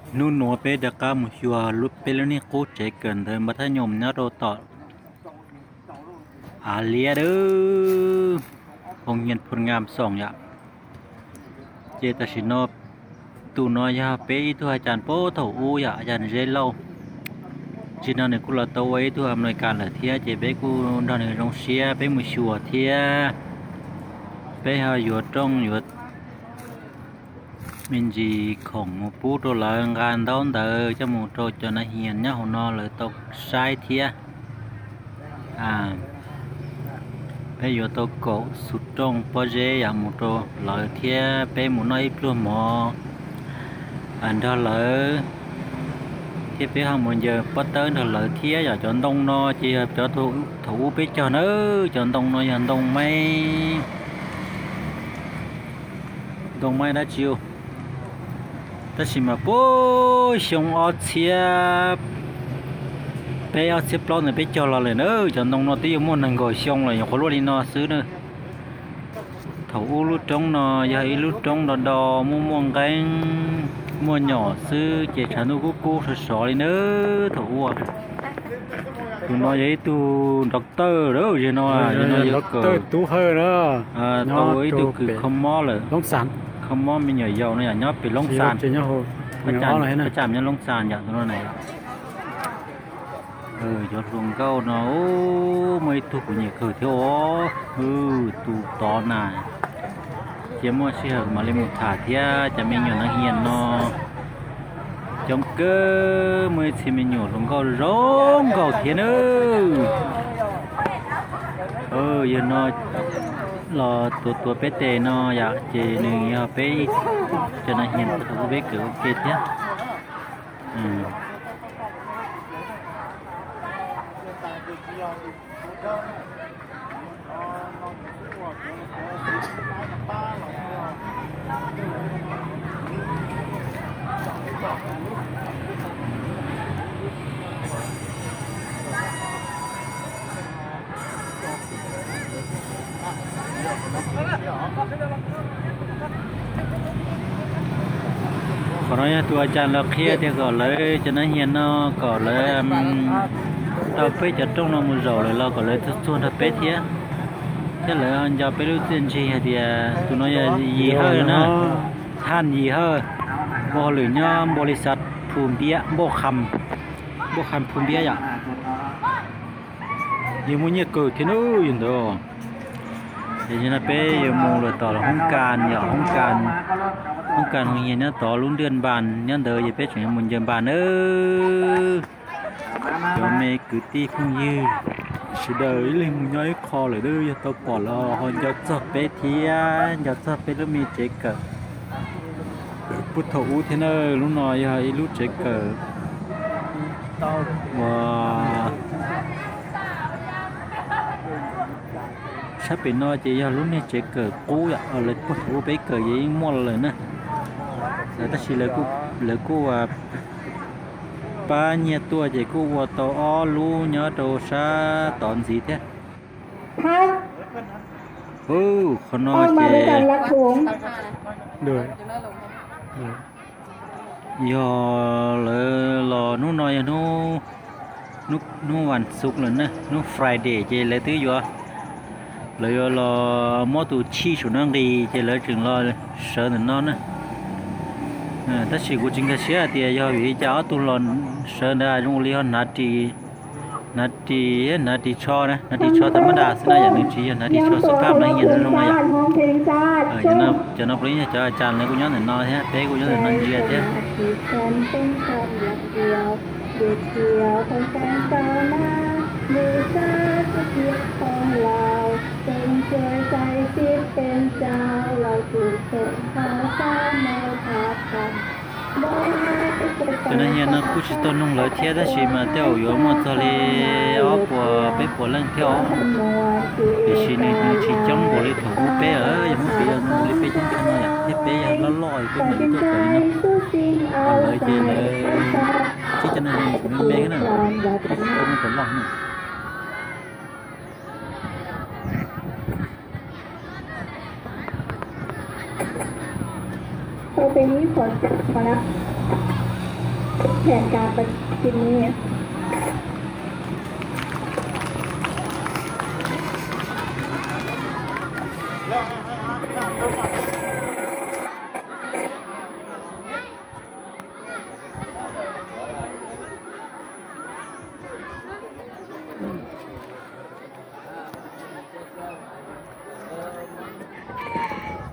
Hnub nuav peb rov qab mus xyuas peb lub neej qub tsev kawm ntawv npaj thab nyoos nyob rau tom Av Liab, Phong Nha Phong Nha xoom yom. Ces tam sim no tus no yog peb ib tug a cas puag thaum ub yom, a cas Zeb Lauj. Tsim no nws kuj los tau ua ib tug Amelikas lawm thiab, ces peb kuj nrog nws zoo siab peb mus xyuas thiab. Peb ho yuav rooj yuav me ntsis khoom mus pub rau lawv nqa ntaub ntawv coj mus rau cov nav hias nyob hauv no lawv tau saib thiab. Peb yuav tau kaum xuv rooj pob zeb yom mus rau lawv thiab peb mus noj ib pluag mov nrog lawv, thiab peb ho mus ncaws pob tawb nrog lawv thiab yom. Cov ntoo no ces yog cov thaum ub peb cog na, cov ntoo no yog ntoo maib, ntoo maib dab tsi, tab sis mas puag xyoo ob txhiab peb ob txhiab plaub ntawd peb cog los lawm na. Cov ntoo no twb yuav muaj nees nkaum xyoo lawm, nyuam qhuav luaj li no xwb na. Thaum ub lub roob no yog ib lub roob do do muaj muaj nqeeb muaj nyom xwb, ces tshav ntuj kub kub sov sov li na thaum ub. Tus no yog ib tug doctor, yog no, yog no yog tub hawj na, tau ua ib tug kws kho mob lawm, kho mob me nyuam yaus no yom, nyob pem Loob Xas, pab tsam nyob Loob Xas yom, tus no na. Cov hluas nkauj no muaj ib tug kuv nyiam kawg thiab os, tus tod na, cia muaj sij hawm mam li mus tham thiab. Cov me nyuam nav hias no coob kawg, muaj ib txhia me nyuam hluas nkauj zoo nkauj thiab na. Yog no los tuav tuav peb tes no yom, ces nws yog peb cov nav hias thaum ub peb kawm ua ke thiab. Qhov no yog tus a cas los qhia tias kom lawv cov nav hias no kom lawv tau peb cov rooj no mus zaum lawm los kom lawv txuag txuag nrog peb thiab, thiab lawv nco peb lub txiaj ntsig hais tias tus no yog Yim Hawj na, Thaj Yim Hawj, ua hauj lwm nyob npaum li xav Phu Npiab, npaum qha Phu Npiab yom. Yog muaj nyiaj kawg thiab na yog ntawd. Ces no peb yuav mus lawm tom hoob kas yom, hoob kas, hoob kas hoo hias nyob tod lub ntiaj npas nyob ntawd, yog peb tseem yuav mus ncaws npas nawb. Cov me kwv tij phooj ywg sawv daws ib leeg mus nyob ib qho lawm, yog tau pom los ho nco txog peb thiab, nco txog peb lub me tsev kawm puag thaum ub thiab na. Lub no yog ib lub tsev kawm uas sab pem no ces yog lub niag tsev kawm qub yom, lawv puag thaum ub peb kawm ces yeej muaj los lawm na. Tab sis lawv kuj pab nyiaj tuaj ces kuj ua tau ob lub nyob rau sab tod ntxiv thiab. Qhov no ces yog lawv los hnub no yog hnub vas xuv lawm na, hnub Friday ces lawv twb yuav, lawv yuav los muab tus chij saum no nqis ces lawv tseem los sawv ntawm no na. Tab sis kuv tsis nkag siab hais tias yog vim li cas ob tug los sawv ntawd zoo li ho hnav ris, hnav ris, hnav ris tsho na, hnav ris tsho thaum mab das xwb na yom, nws tsis yog hnav ris tsho xub phaj no hias no zoo na yom. Cov no puav leej yog cov a cas lawv kuj nyob ntawm no thiab, peb kuj nyob ntawm no ntsia thiab. Cov nav hias no kuj tsis tau noog lawv thiab, tab sis mas tej zaum yuav muaj txog li ob puas peb puas leej thiab os. Tiam sis nws tsis coob npaum li thaum ub peb, yog muab piv npaum li peb coob tshaj no yom, thiab peb yog loj loj peb mam li tuaj kawm li no. Ho lawv ces lawv tib cov nav hias me me na, tsis tau muaj cov loj na. แผนการปฏิบัติ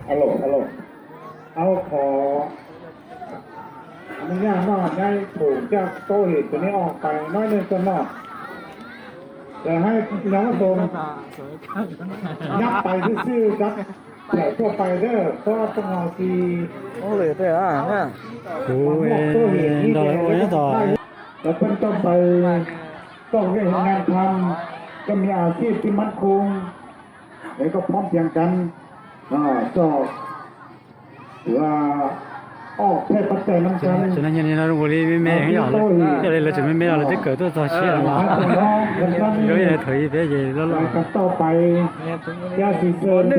Alo, alo. Au, thov, hnub no nyob pum coj tau him tus neb ob pais noj neb txog noj. Lawv hais nyob zoo, nyob pais xwb xwb, cov phem tuaj pais dawb txhob txog hos xis. Kuv nrog lawv ua nyob tod. Lawv pheej tuaj pais, tuaj ua hauj lwm, tuaj ua hauj lwm tim mab khoo, es koj phob tias kan, txog, ua, ob peb pab cai nab kan. Tsis nyob nyob ua li me me yom, yog li lawv tseem me me los lawv twb kawm tuaj txog siab los. Lawv thaum ub peb ces loj loj. Tau pais, yog xis xwm,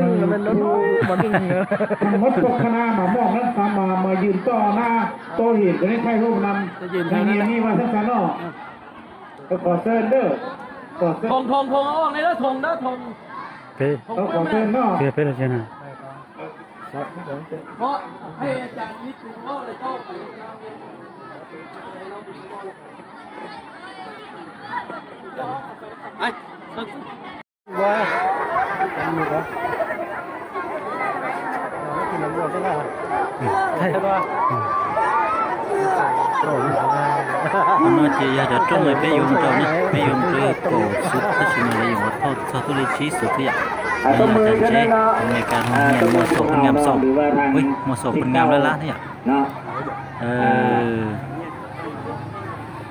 muab tuaj khab na mas muaj nab xav mas mas yws toj na, tau him tus neb thaij hauj nam, nab ni mas xab xav no. Kom xeeb, kom xeeb. Peb, kom xeeb no. Peb, peb los tsis na. No ces yog cov rooj peb yuav mus rau na, peb yuav mus rau kaum xwb tab sis mas lawv yuav thauj txog tuaj li tsib xwb thiab yom. Yog cov ntsev Amelikas no nyias muag xaum pheej ngam xaum, muag xaum pheej ngam lab lab thiab yom.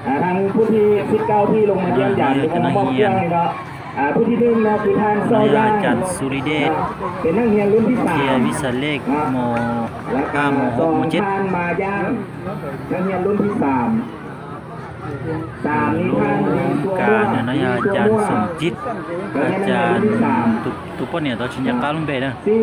Thaj phub thib kaum thib loo mas yog cov no hias, no yog cov xu li dej, thiab vis xas lej mos haj mos hauv mos ceb. Lub kas no yog cov xoom cib, cov tus poj niam tod tsis nco qab lub npe na. Tus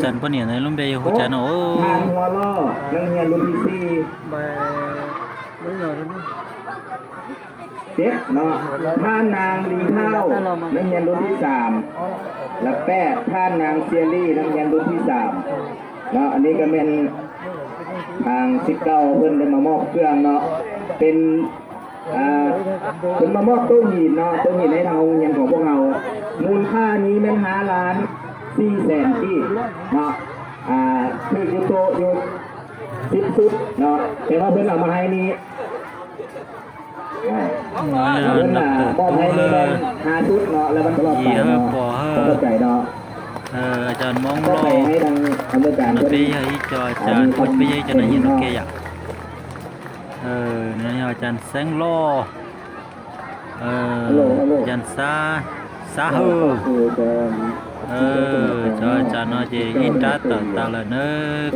cov poj niam ntawd lub npe yog hu cas no? Thaj naas Lis Thauj,นักเรียนรุ่นที่สาม และแปด thaj naas Xia Lis, นักเรียนรุ่นที่สาม เนาะ อันนี้ก็แม่น ทางสิบเก้า เพิ่นได้มามอบเครื่องเนาะ เป็น อ่า เพิ่นมามอบโต๊ะหินเนาะ โต๊ะหินให้ทางโรงเรียนของพวกเรา มูลค่านี้แม่นห้าล้านสี่แสนกีบเนาะ อ่า ถืออยู่โต๊ะอยู่สิบชุดเนาะ แต่ว่าเพิ่นเอามาให้นี่ อ่า เพิ่นน่ะมอบให้นี่แม่นห้าชุดเนาะ แล้วมันตลอดไปเนาะ ขอบใจเนาะ Cov Hmoob loj, no peb yog ib co, cov peb yog ib co nas yim no ke yom. No yog cov xeeb loj, cov xab hawj. Cov, cov no ces ib nrab tawm tas lawm na,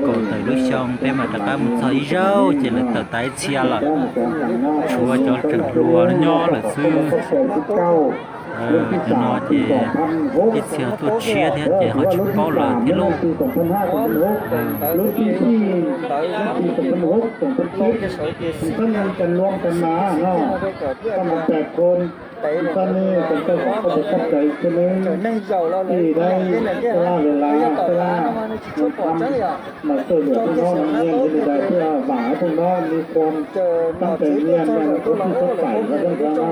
kaum tawm lub xyoo peb mam rov qab mus txog ib zaug ces lawv tawm tas ib txhia lawm. Tshuav cov tseem hluas nyob lawm xwb. Cov no ces ib txhia tuaj tshiab thiab ces ho tsis paub lawm thiab lauj. Mas txawj lwm tus no, neeg li ntawd thiaj vam ib tug no li kuam tam teb niam no, tus txij txoj pais los txog no.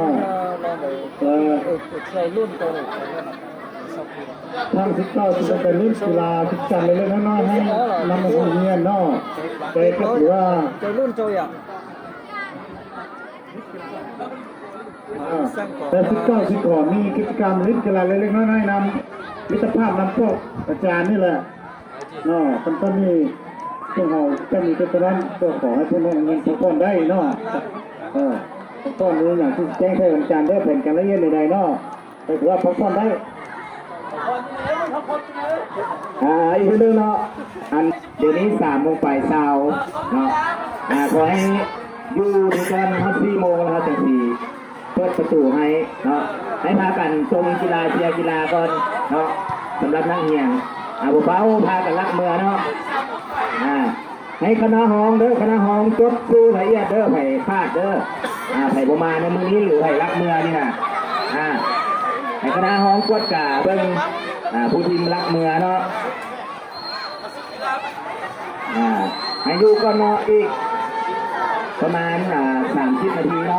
Thaj siv toj tsis tau pais lub kis las tsis tau lawv lej no no heev, nam mus hu nyiaj no, ces koj piav Thaj siv toj tsis khom me kis kas lub kis las lej no no nam, miv toj phaj nam poj cas ni lawm. No, tam toj ni, toj haus toj ni toj toj nam, toj khom hais poj no nyeej toj poj ntaib no. Toj poj nws yam tsis ceeb thaij ua cas dab phem cas lawv yeej li ntawd no. Kuv poj poj ntaib. Ib hnub no, hnub no, hnub no sas moos pais xaus no, qhov heev yus tus koj hab xij moos los ho tseem xim pab pab tus hais no, hais pab kam tsom kis las cia kis las ko no, sab lab nab hias Puas paub pab kom lab mws no? Hais qhov no hoob dawb, qhov no hoob cub xwb lawm ib dawb, hais phaj dawb, hais puas mas no mws ib lwm hais lab mws li na. Hais qhov no hoob kuaj kam peej, pub tim lab mws no. Hais yug koj no ibประมาณ สามสิบนาที no.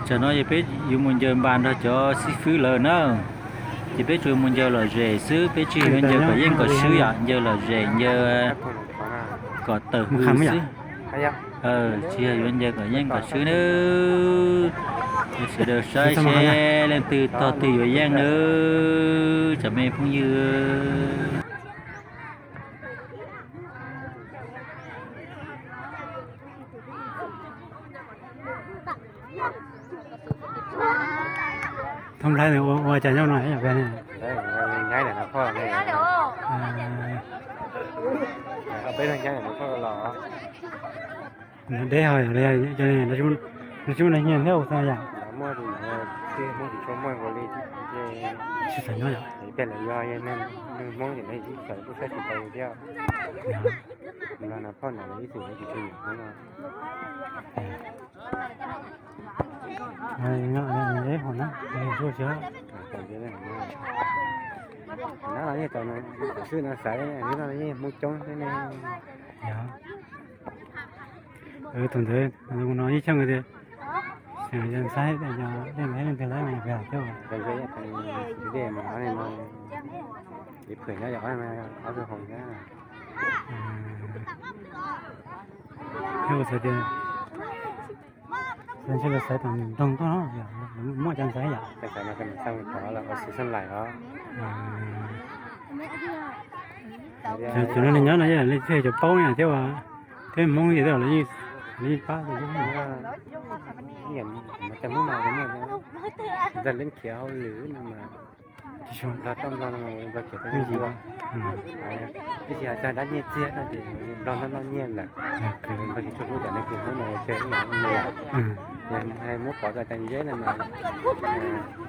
Tsam no yog peb yuav mus ncaws npas nrog cov xib fwb lawm na. Ces peb tsuas mus ncaws lom zem xwb, peb tsis yuav ncaws kom yeej kom swb yom, ncaws lom zem, ncaws kom tawm hws xwb. Tsis yog yuav ncaws kom yeej kom swb nawb. Sawv daws saib seb leej twg tog twg yuav yeej nawb tsoom me phooj ywg. Thoob Nplhaib ua cas nyob no? Deb ho yog, no tsis muaj neeg nyiag thiab ua tau yam. Tsis txawm nyob yom. Neeg Hmoob ces lawv tsis txawm kuj saib tsis tau thiab. Los no phauj ntawd ib txwm tsis tshua nyiam Hmoob no. Deb ho na, zuaj siab. Nab los yeej tau, tam sim no xaiv no yeej Hmoob coob xwb ne. Tus ntawd no ib cheej tias, xyov yog ntxhais yog leej twg leej twg lawm thiab. Dej mas no, ib phwm nyob yog ob tug hoos thiab. Thiab ua txhais tias ntshe lawv xaiv tom nroog tuaj no, muaj cov ntxhais yom. Cov no nws nyob no yog leej twg cov paub na thiab, thiab Hmoob ces lawv yeej pab cov Hmoob mas, cov Hmoob mas, Nplog leb khiav hauj lwm no mas, Nplog toj Nplog no mas Nplog khiav tau ib ntsis, ib ntsis txog dab nyiaj txiag no ces Nplog noj noj nyiaj lawm. Nplog tsis tshua hlub cov neeg Hmoob no tseg ib yam li, yog muab pov tau cov Zeb no mas,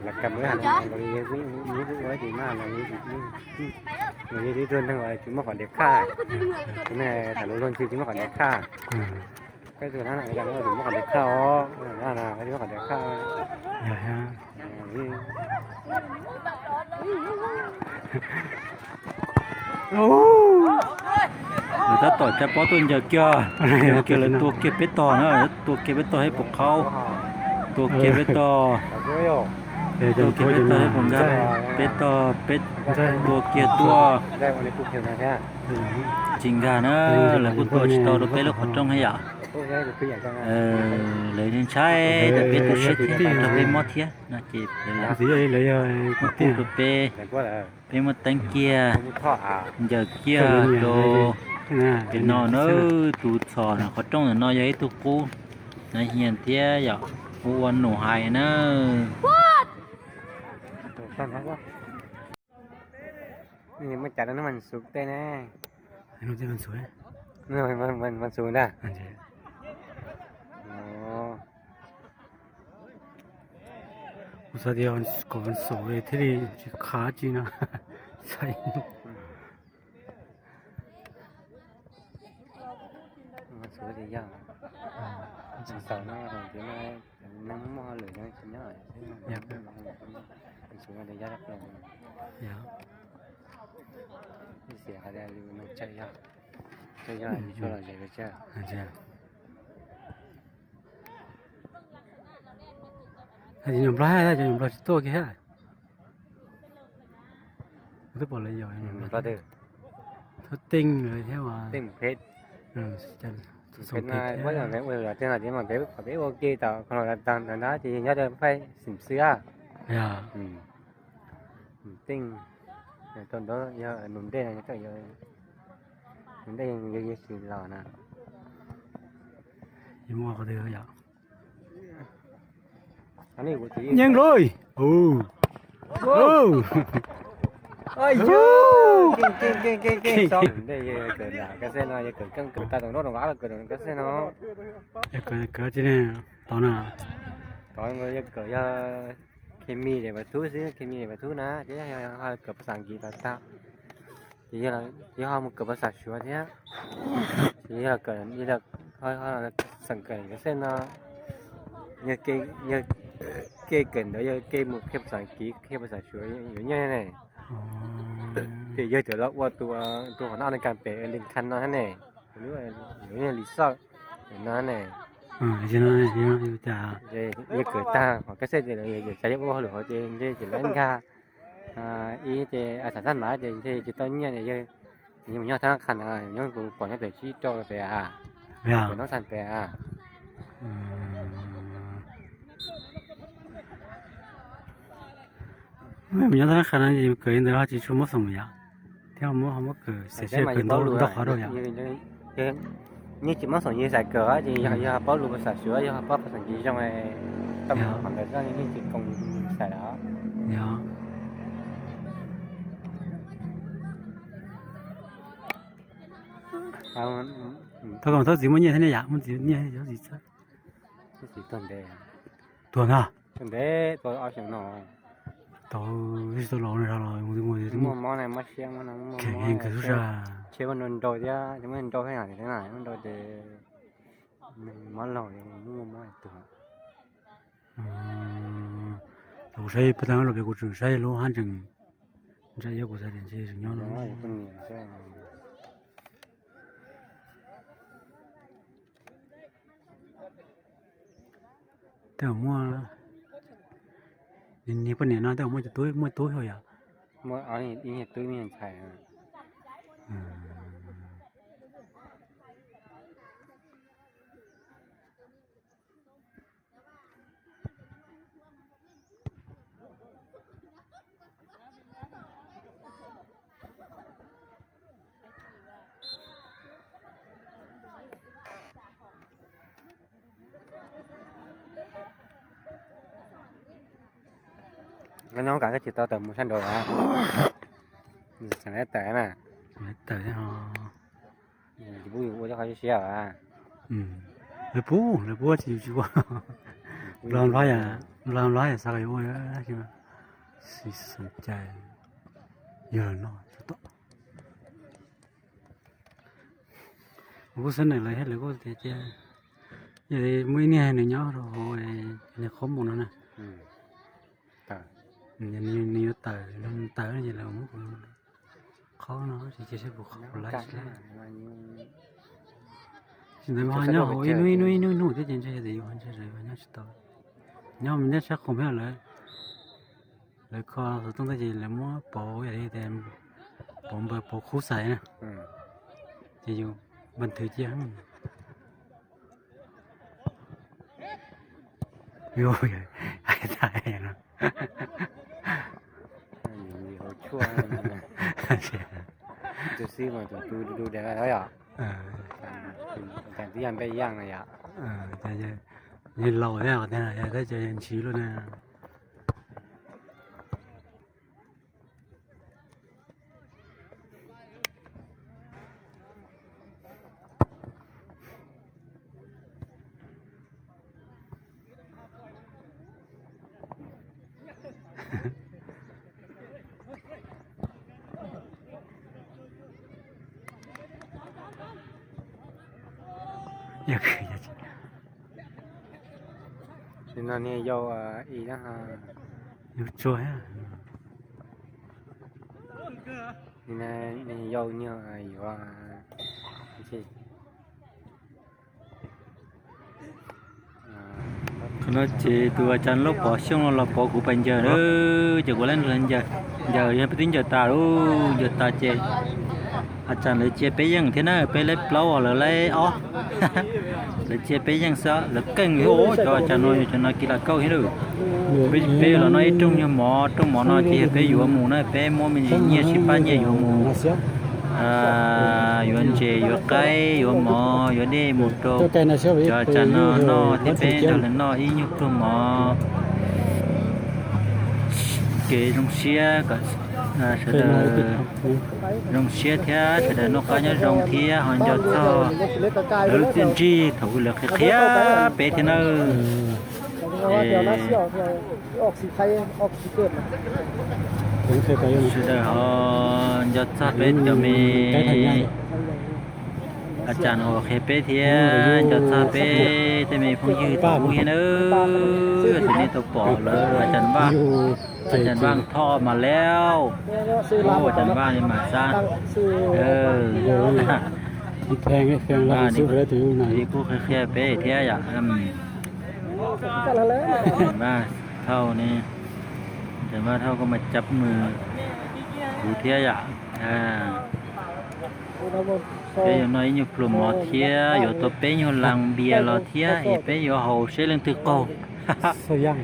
lawv kam lawv hais los los li yus ua ib tis mas los, los yus ib tug neeg uas tsis muaj qhov diav khaj, tus neeg tham lus luag ntxhi tsis muaj qhov diav khaj. Koj tus no tsis muaj qhov diav khaj os, tsis muaj qhov diav khaj. Lawv tab tom tsa pob tuaj ncaws kiag, ncaws kiag lawv tua kiag peb tog na, tua kiag peb tog hib puas qhaub, tua kiag peb tog, tua kiag peb tog hib puas nkag, peb tog peb tua kiag tuaj. Tsis nkag na, lawv kuj tua tsis tau rau peb lub qhov rooj thiab yom. Lawv ntshai tas peb tu siab thiab rau peb mob thiab no ces lawv kuj rau peb, peb muab teeb kiag, ncaws kiag rau pem no na. Tus txhom qhov rooj ntawm no yog ib tug qub na, hias thiab yom, hu ua Num Hais na. Muaj cas rau neb Vas Xuv tej ne? Vas Xuv ntag. Kuv xav tias kom Vas Xuv thiaj li tsis khav tsi no. Vas Xuv tias yog, Vas Xuv no, neeg muaj hauj lwm tsis nyob, Vas Xuv no tias yog, ib xiam hais tias yus neeg tsawg yog, tsawg yog yus tsuas los zem pes tsawg. Cov nyuam Nplog, cov nyuam Nplog tsis tuaj kiag thiab. Kuv twb pom lawv yos, Thab Teej lawv thiab as. Peb ua ke tom qhov ntawd ces nyob rau phaij xim xwb. Teej, rau ntawd yog Nus Dej no, Nus Dej yog tsis los na. Muaj qhov twg yom? Nyeej loj. Kawm tau no, kawm tau na. Tod no, yog kawm yog khe mi de pa thub xwb, khe mi de pa thub na, ces ho kawm phas xas Askiv tau tag. Ces yog ho mus kawm phas xas Suav thiab. Ces yog kawm, xeem kawm kawm xej no, yog kev kawm ntawd yog kev mus qhia phas xas Askiv, qhia phas xas Suav yuav nyiaj ne. Ces yog cov los ua tus, tus qhov no, li kas pem li khas no thiab ne, yuav nyiaj li xoj no ne. Yog kawm tag qhov kab xej ces lawv yuav tsa yog ua hauj lwm hauv ces ntshe ces lawv nkag ib ces a xav tag mas ces ntshe tsis tau nyiaj ces yog mus nyob thab qhas na, nyob kuv pom nyob pem tsib rau pem a, pem noob xas pem a. Mus nyob thab qhas no ces kawm li ntawd ho tsis tshua muab xoom yom, thiab ho muab, ho muab kawm xem seb kawm ntau qhov rau yom. Yeej tsis muab xoom, yeej xav kawm ces yog paub lus phas xas Suav, yog paub phas xas Askiv zoo, tau mus qhov ntawd yeej tsis koom xav lawm. Yog. Thov kom thov txiv muaj nyiaj thiab ne yom, muaj txiv nyiaj thiab txiv txawj. Tuag ntag. Tau ib tsis tau los no los, muaj mob, mob siab, kawg xub sab. Tshe muaj nrau thiab, muaj nrau thiab, muaj nrau ces mob laug, muaj mob tuag. Thaum kuv saib peb tag los pem kuv tseem saib lub hab ntsees, ntshe yog kuv xav tias ntshe tseem nyob no. Tej zaum muaj, niag poj niam no tej zaum muaj tub, muaj tub xwb yom. Muaj ib tub ib ntxhais. Koj nyob koj tsis tau tawm mus sab nraud los? Tseem tawm na. Tawm thiab ho. Tsis pub yus ua cov qhov siab siab. Lawv pub, lawv pub tsis yus tsis ua. Nplog, Nplog yam xav kom yus ua xi xas cai. Yog no tsis tau. Kuv kuj xav nws lawv thiab, lawv kuj tias cia, yog li muaj ib niag nws nyob rau hauv li qhob mus no na. Nws yuav tawm, tawm ces lawv muab kuv qhob no ces cia seb puas qhob kuv laib tsis laib. Tsis ntawd mas ho nyob hauv ib hnub ib hnub ib hnub thiab ces ntshe tias yus ho ntshe nyob tsis tau. Nyob mas nyob sab qhov peb lawv, lawv kho xov tooj tag ces lawv muab pauv yam li tias pauv npawb pauv khub xaiv na, ces yus npaj thwv cia. Hais tag no. Hauv tshuaj tus xib mas tus tu du du dev yom. Cas twb yog npej yaj no yom. Yog laus thiab, yog tab cov ntshiv luaj na. Nim no niag yau i, yau tsuag, niag yau niag yuav. Qhov no ces tus a tsav laub Pov Xyooj no los pov kuv pais ncaws na, ces kuv lawv ncaws, ncaws yog peb twb ncaws tas lawm, ncaws tas ces a tsav lawv cia peb yeej thiab na, peb laib plaub lawv laib ob. Lawv cia peb yeej xwb, lawv keej li os, cov a tsav no yog cov no kis las kauj thiab lawm. Peb los noj ib rooj nyuag mov, rooj mov no ces yog peb yuav mus na, peb muab me ntsis nyiaj sib pab nyiaj yuav mus. Yuav ntses, yuav qaib, yuav mov, yuav dej mus rau cov tsam no noj thiab peb nrog lawv noj ib nyuag pluag mov. Kev zoo siab kom sawv daws zoo siab thiab sawv daws noj qab nyob zoo thiab ho nco txog lawv lub txiaj ntsig thaum lawv qhia qhia peb thiab nawb. Sawv daws ho nco txog peb cov me a tsas uas qhia peb thiab nco txog peb tej me phooj ywg thaum ub thiab nawb. Tus nej tau pom lawv a tsas Vaj, a tsas Vaj Thoj mas Lauj, a tsas Vaj li mas xab, kuj qhia peb thiab yom. Vaj Thoj ne, a tsas Vaj Thoj kuj mas cab mws kuv thiab yom. Peb yuav noj ib nyuag pluag mov thiab yuav tau peb nyuag las npias los thiab es peb yuav haus seb leej twg qaug. Tiam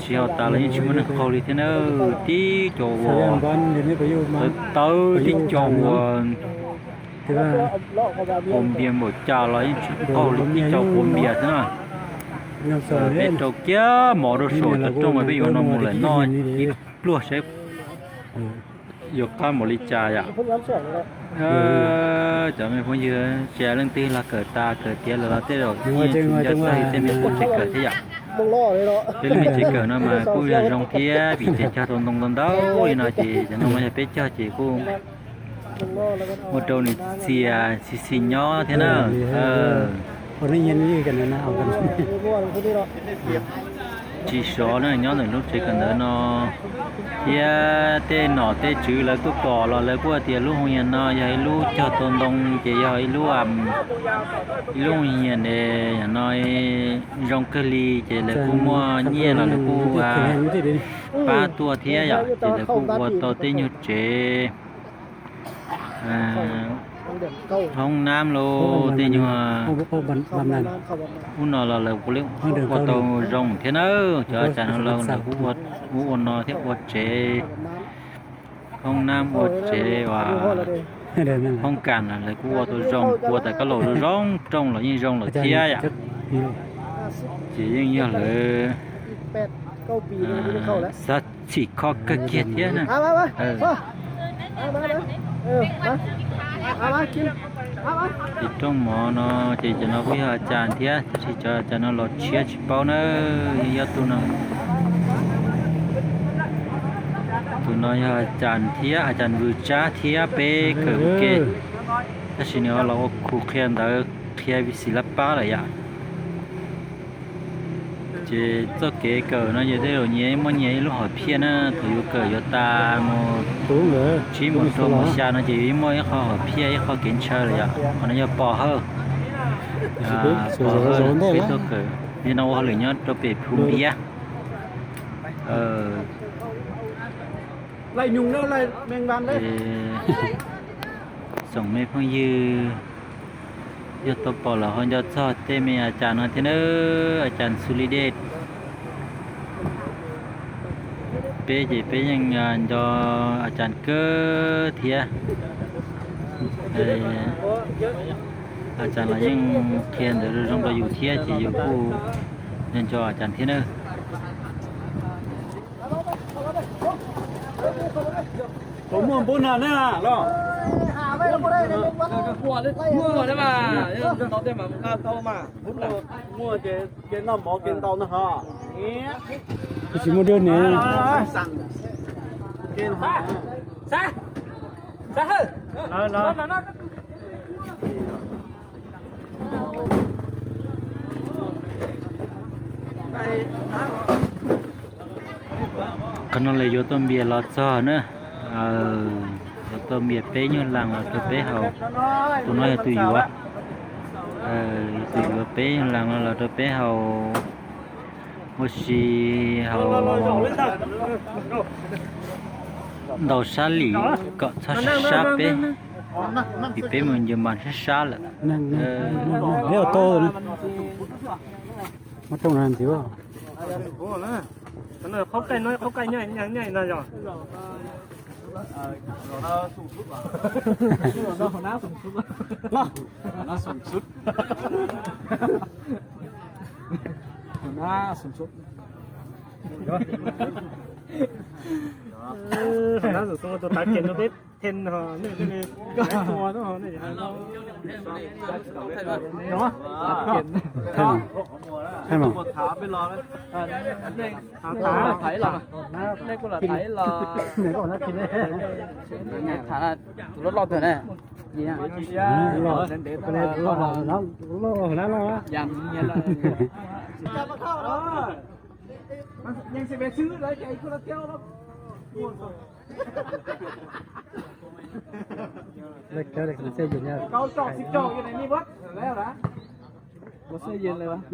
sis haus tas los yeej tsis muaj neeg qaug li thiab nawb. Tib co uas tawv tawv, tib co uas qaug npias npaum cas los yeej tsis qaug li, tib co quav npias thiab na. Peb rau kiag mov rau saum cov rooj uas peb yuav no mus lawm noj ib pluag seb yuav qab npaum li cas yom. Cov me phooj ywg, tsis hais leej twg los kawm tas kawm tiav lawm los tej zaum yeej tsis nco txog yus tej me qub tsev kawm thiab yom. Peb lub me tsev kawm no mas kuj yog zoo thiab vim tias cog tau ntoo ntau ntau li no ces cov ntoo no yog peb cog ces kuj ua rau nws txias xis xis nyob thiab na. Tsis sov na, nyob ntawm lub tsev kawm ntawv no thiab tej nom tej tswv lawv kuj pom los lawv kuj tias lub hoo yam no yog ib lub cog tau ntoo ces yog ib lub, ib lub hoo yam no zoo kawg li ces lawv kuj muaj nyiaj los lawv kuj pab tuaj thiab yom, ces lawv kuj ua tau tej nyuag tsev hoob nab los tej nyuag ub no los lawv kuj ua tau zoo thiab na. Cov a tsas no los lawv kuj ua, ua no thiab ua tsev hoob nab ua tsev uas hoob kas los lawv kuj ua tau zoo, ua tas koj los zoo rooj los yeej zoo lawm thiab yom. Ces yeej yog lawv xav txhim kho kawg kiag thiab na. Ces rooj mov no ces cov no kuj yog a tsas thiab, tab sis cov a tsas no los tshiab tsis paub na. Yog tus no, tus no yog a tsas thiab a tsas Vwm Tsab thiab peb kawm ua ke, tab sis nws los ua khu qhia ntawv qhia xis lab pab lawm yom. Ces txoj kev kawm no ces tej zaum nyias muaj nyias ib lub hom phiaj na, thaum yus kawm yuav tas mus tsib mus rau mus xya no ces yus muaj ib qho hom phiaj ib qho kev ntshaw lawm yom. Qhov no yog pos hawj, pos hawj peb tuaj kawm, nim no ua hauj lwm nyob rau pem Phu Npiab. Tsoom me phooj ywg, yog tau pom los ho nco txog tej me a tsas no thiab na, a tsas Xu Li Dej. Peb ces peb yeej nco a tsas kawg thiab. A tsas los yeej qhia ntawv zoo rau yus thiab ces yus kuj nco nco a tsas thiab na. Puas muaj npub no na los? Muaj, muaj ces noj mov kev ntau na ho. Tsis muaj dab ne. Qhov no lawv yuav tau npias los txog na. Yuav tau npias peb nyuag las los rau peb haus. Tus no yog tus yuav, tus yuav peb nyuag las no los rau peb haus. Ua si haus ntau sab lim kom txhob sab sab peb, vim peb mus ncws mas sab sab lawm. Tus tag kiag rau peb then ho nej, nej, nej, tus loj loj ntawd ne.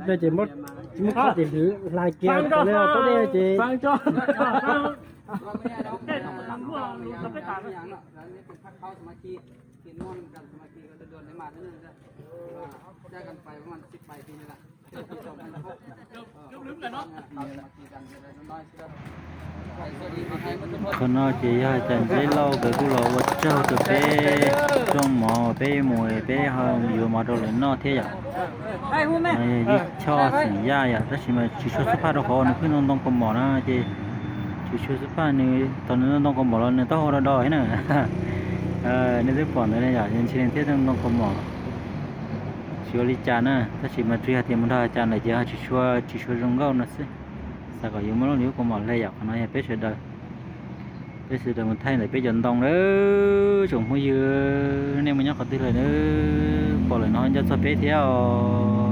Ces muab, muab khob ces hlais kiag li tau dej ces. Qhov no ces yog hais tias Ntxeb Lauj nkawd kuj los ua tsaug rau peb rooj mov uas peb mus peb ho yuav mov rau lawv noj thiab yom. Ib choj xeem Yaj yom, tab sis mas Tswv Tshuaj xub phaj rau qhov nws pheej ntoo ntoo kaus mom na ces Tswv Tshuaj xub phaj nws thaum nws ntoo ntoo kaus mom los nws taub hau do do thiab na. Nej twb pom ntawd ne yom, ntshe nws thiaj ntoo ntoo kaus mom. Tsis ua li cas na, tab sis mas tsuas yog tias mus nrog Hais Cas lawm ces ho tsis tshua, tsis tshua zoo nkauj no xwb. Xav kom yus muab lub nws lub kaus mom hle yom, qhov no yog peb sawv daws, peb sawv daws mus thaij ntawm peb cov ntoo lawm. Tsoom phooj ywg, nej mus nyob qhov twg lawm, pom lawm no nco txog peb thiab os.